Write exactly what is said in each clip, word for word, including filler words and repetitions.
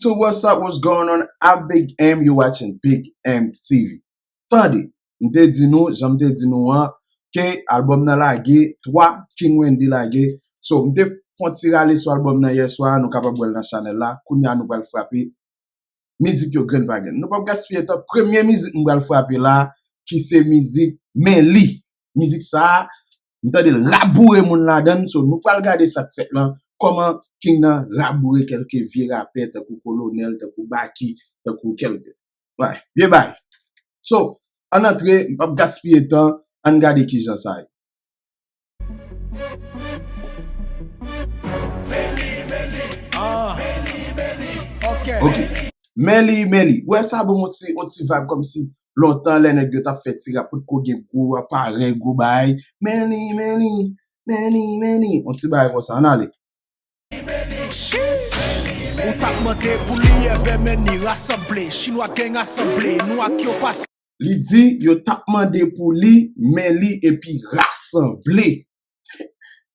So what's up, what's going on? I'm Big M, you watching Big M T V. Tande, m te di nou, jan m te di nou an, ke albòm nan lage, twa, King Wendy lage. So, m te fè yon ti rale sou albòm nan yè swa, nou kapab wè l nan chanèl la. Kounye a, nou pral frape mizik yo grenn pa grenn. Nou p ap gaspiye tan. Premye mizik m pral frape la, ki se mizik Men Li. Mizik sa a, m tande l raboure moun ladan l. So, nou pral gade sa k fèt lan, kòman King nan raboure kèlke vye rapè tankou Kolonèl, tankou Baky, tankou kèlke. Wi, vye bay. So, ann antre, m p ap gaspiye tan, ann gade kijan sa ye. Ah, ok. Ok. Men Li, Men Li. Ou wè sa ban m yon ti, yon ti vibe kòmsi lontan lè nèg yo t ap fè ti rap, potko gen gwo aparèy, gwo bagay. Men Li, Men Li, Men Li, Men Li. Yon ti bagay konsa, ann ale. Ou t ap mande pou li, ebyen men li rasanble. Chinwa gang asanble, nou ak yo pa. Li di yo t ap mande pou li, Men Li epi rasanble.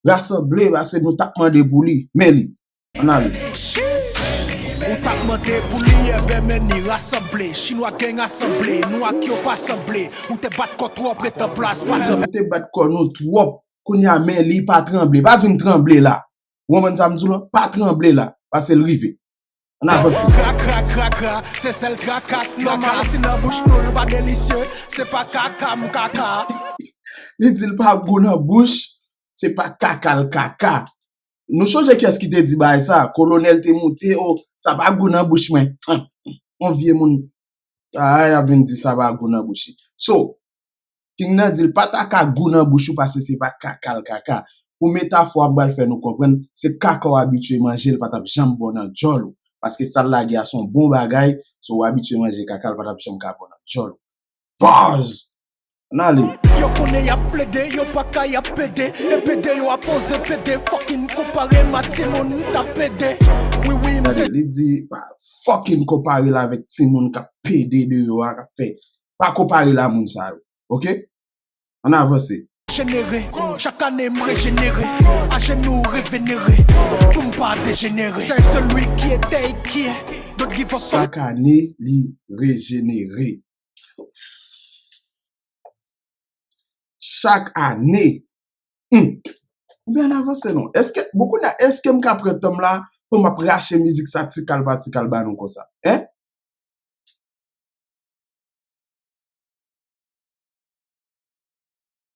Rasanble, paske nou t ap mande pou li, Men Li. Ann ale. Ou t ap mande pou li, ebyen men li rasanble. Chinwa gang asanble, nou ak yo pa sanble. Ou te bat kò twòp, ret an plas, pa tranble. Ou te bat kò nou twòp. Kounye a, Men Li pa tranble. Pa vin tranble la. Ou konprann sa m di w lan? Pa tranble la, paske l rive. Ann avanse. Kra, kra, kra, kra, se sèl traka k nòmal. Si nan bouch nou, l pa delisye, se pa kaka m kaka. Li di l pa gou nan bouch, se pa kaka l kaka. Nou sonje kiyès ki te di bagay sa? Kolonèl te moute, o, sa pa gou nan bouch mwen. Yon vye moun. Ay, ap vin di sa pa gou nan bouch li. So, King nan di l pa ta ka gou nan bouch ou paske se pa kaka l kaka. Pou metafò a, m pral fè nou konprann, se kaka w abitye manje, l pa t ap janm bon nan djòl ou. Paske sa l lage a se yon bon bagay, so w abitye manje kaka, l pa t ap janm ka bon nan djòl ou. Bars! Ann ale. Yo konnen y ap plede, yo pa ka y ap pede. E pede yo ap poze pede. Fucking konpare m a timoun, m t ap pede. Wi, wi, m Gade, te li di, pa fucking konpare l avèk timoun k ap pede deyò a, k ap fè. Pa konpare l a moun sa yo. Ok? Ann avanse. Jenere, chak ane m rejenere. Ajenou revenere, pou m pa dejenere. C'est celui qui était et qui est. Don't give a fuck. Chak ane, li rejenere. Chak ane. Hmm. Oubyen ann avanse non. Èske, bon, kounye a, èske m ka pran tan m la pou m ap rache mizik sa ti kal pa ti kal ba nou konsa? Hein?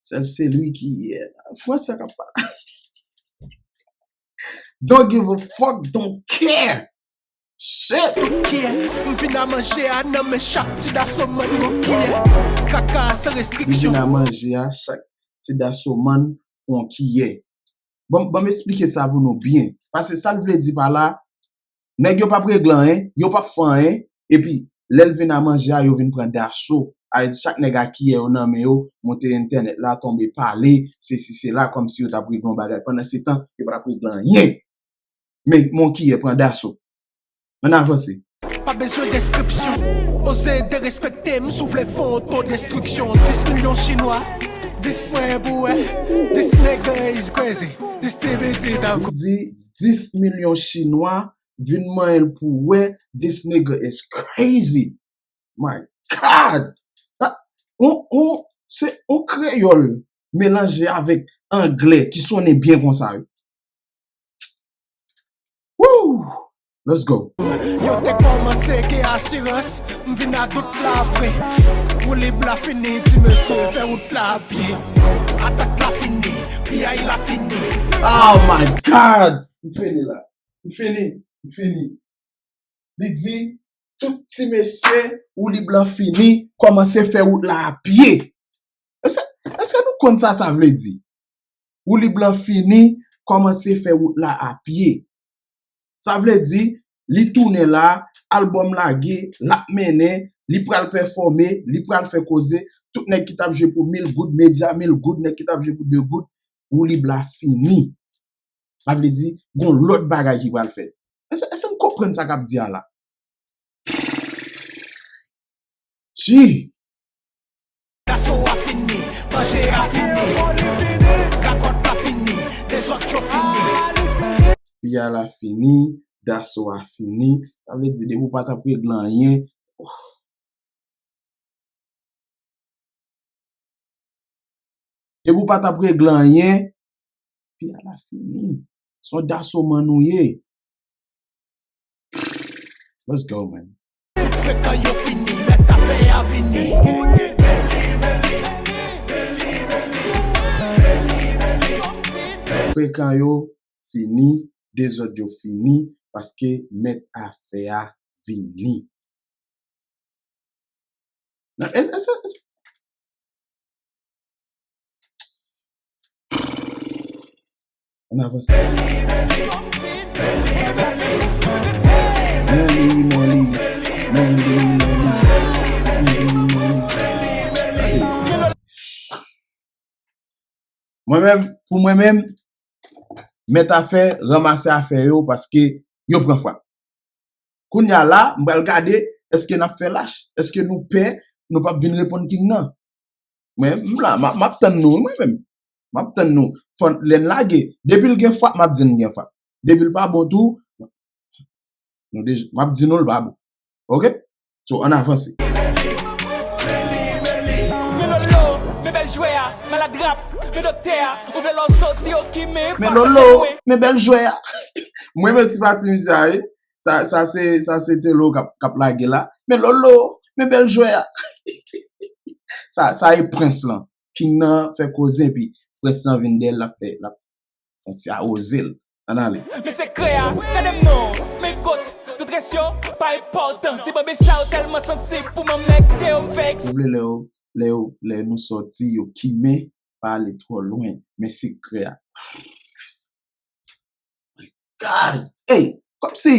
C'est celui qui est. Fransè k ap pale. Don't give a fuck, don't care. Shit. Kiyè? M vin a manje a nan men chak ti dasomann gon kiyè. Kaka san restriksyon. M vin a manje a chak ti dasomann gon kiyè. Ban, ban m esplike sa pou nou byen. Paske sa l vle di pa la, nèg yo p ap regle anyen, yo p ap fè anyen, epi lè l vin a manje a, yo vin pran daso. Sa vle di chak nèg a kiyè yo nan men yo, monte entènèt la, tonbe pale, sesi sela, kòmsi yo t ap regle yon bagay. Pandansetan, yo pa t ap regle anyen. Men, men yon kiyè pran daso. Ann avanse. Pa bezwen deskripsyon. Oze derespekte m si w vle fè otodestriksyon. Dis milyon chinwa, dis mwen pou wè. This nigga is crazy. This T V T tankou. Li di dis milyon chinwa vin manyen l pou wè. This nigga is crazy. My God! Ah, on, on, se on kreyòl melanje avèk anglè ki sonnen byen konsa, wi. Woo! Let's go. Yo te kòmanse gen asirans, m vin a dout la apre. Woulib la fini, ti mesye, fè wout la pye. Atak la fini, piyay la fini. Oh my God! M fini la. M fini. M fini. Li di, tout ti mesye, woulib la fini, kòmanse fè wout la a pye. Èske, èske nou konn sa sa vle di? Woulib la fini, kòmanse fè wout la a pye. Sa vle di, li tounen la, albòm lage, l ap mennen, li pral pèfòme, li pral fè koze, tout nèg ki t ap jwe pou mil goud, medya mil goud, nèg ki t ap jwe pou de goud, woulib la fini. Sa vle di, gon lòt bagay ki pral fèt. Èske, èske n konprann sa k ap di a la? Chi! Daso a fini, manje a fini, gagòt la fini, dezòd yo fini. Piya la fini, Daso a fini. Sa vle di, depi w pa t ap regle anyen, depi w pa t ap regle anyen, pi a la fini. Se yon dasoman nou ye. Let's go, man. Frekan yo fini, mèt afè a vini. Frekan yo fini, dezòd yo fini, paske mèt afè a vini. Nan, e, e, e, e, Ann avanse. Meli, meli, meli, meli, meli, meli. Mwen menm, pou mwen menm, mèt afè, ranmase afè yo paske yo pran frap. Kounye a la, m pral gade, èske n ap fè lach? Èske nou pè? Nou p ap vin reponn King nan. Men, m la, m ap, m ap tann nou, wi, mwen menm. M ap tann nou. Fò n, lè n lage, depi l gen frap, m ap di n gen frap. Depi l pa bon tou, nou deja, m ap di nou l pa bon. Oke? So, ann avanse. Men Lolo, men bèl jwè a, malad rap, men doktè a, ou vle lò soti, ok, men Men pa Lolo, chache mwen. Men bèl jwè a. Mwen, men ti pati mizè a, wi. Sa, sa se, sa se Telo k ap, k ap lage la. Men Lolo, men bèl jwè a. Sa, sa e prens lan. King nan fè koze, epi prens lan vin dèyè l, l ap fè, l ap fè yon ti awoze l. Ann ale. Men sekrè a, gade m non, men kot, tout rès yo, pa enpòtan. Ti bòbi sa yo tèlman sansib pou m anmègde yo, m fè eks- Ou vle lè yo, lè yo, lè nou sòti, yo kimen, pa ale twò lwen. Men sekrè a. God! Ey, kòmsi,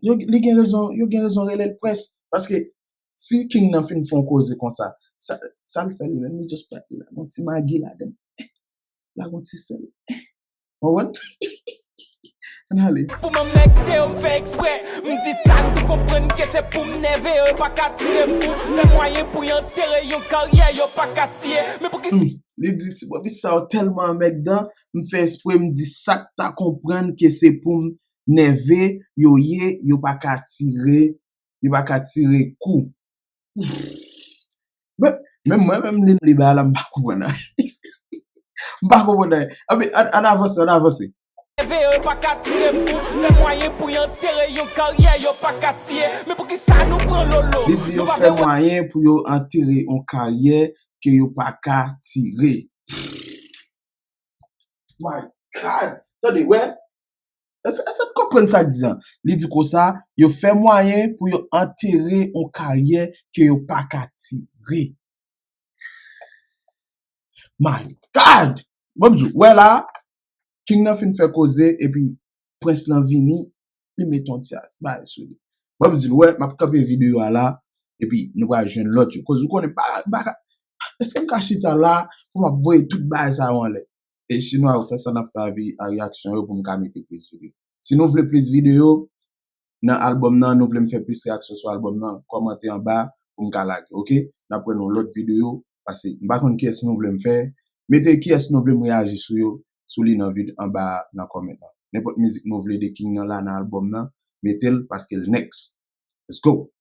yo, li gen rezon, yo gen rezon rele l prens. Paske, si King nan fin fè yon koze konsa, sa, sa l fè li menm, li just pèt li la. Gon ti magi ladan. La gon ti sèl. Ou konprann? Ann ale. Pou m anmègde yo, m fè eksprè. M di sa, nou konprann ke se pou m nève yo, yo pa ka tire m pou fè mwayen pou y antere yon karyè, yo pa ka tiye. Men pou ki Hmm. Li di, ti bòbi sa yo tèlman anmègdan, m fè espre m di sa k ta konprann ke se pou m nève yo ye, yo pa ka tire, yo pa ka tire kou. Men, menm mwen, menm li, li ba la, m pa konprann anyen. M pa konprann anyen. Anben, ann, ann avanse, ann avanse. Leve yo pa ka tire m pou fè mwayen pou y antere yon karyè yo pa ka tiye. Men poukisa nou pran Lolo? Li di yo fè mwayen pou yo antere yon karyè ke yo pa ka tire. My God! Tande, wè. Èske, èske n konprann sa k di an? Li di konsa, yo fè mwayen pou yo antere yon karyè ke yo pa ka tire. My God! Bon, m di w, wè la, King nan fin fè koze, epi prens lan vini, li met yon ti bagay sou li. Bon, m di w, wè, m ap kanpe videyo a la, epi nou pral jwenn lòt yo. Koz ou konnen, m pa, m pa ka, èske m ka chita la pou m ap voye tout bagay sa yo anlè? E chinwa yo fè sa n ap fè a vi-, a reyaksyon yo pou m ka mete plis videyo. Si nou vle plis videyo nan albòm nan, nou vle m fè plis reyaksyon sou albòm nan, kòmante anba pou m ka lage, oke? N ap wè nan lòt videyo, paske m pa konn kiyès nou vle m fè. Mete kiyès nou vle m reyaji sou yo, sou li nan vid anba nan kòmant lan. Nenpòt mizik nou vle de King nan la nan albòm nan, mete l paske l next. Let's go!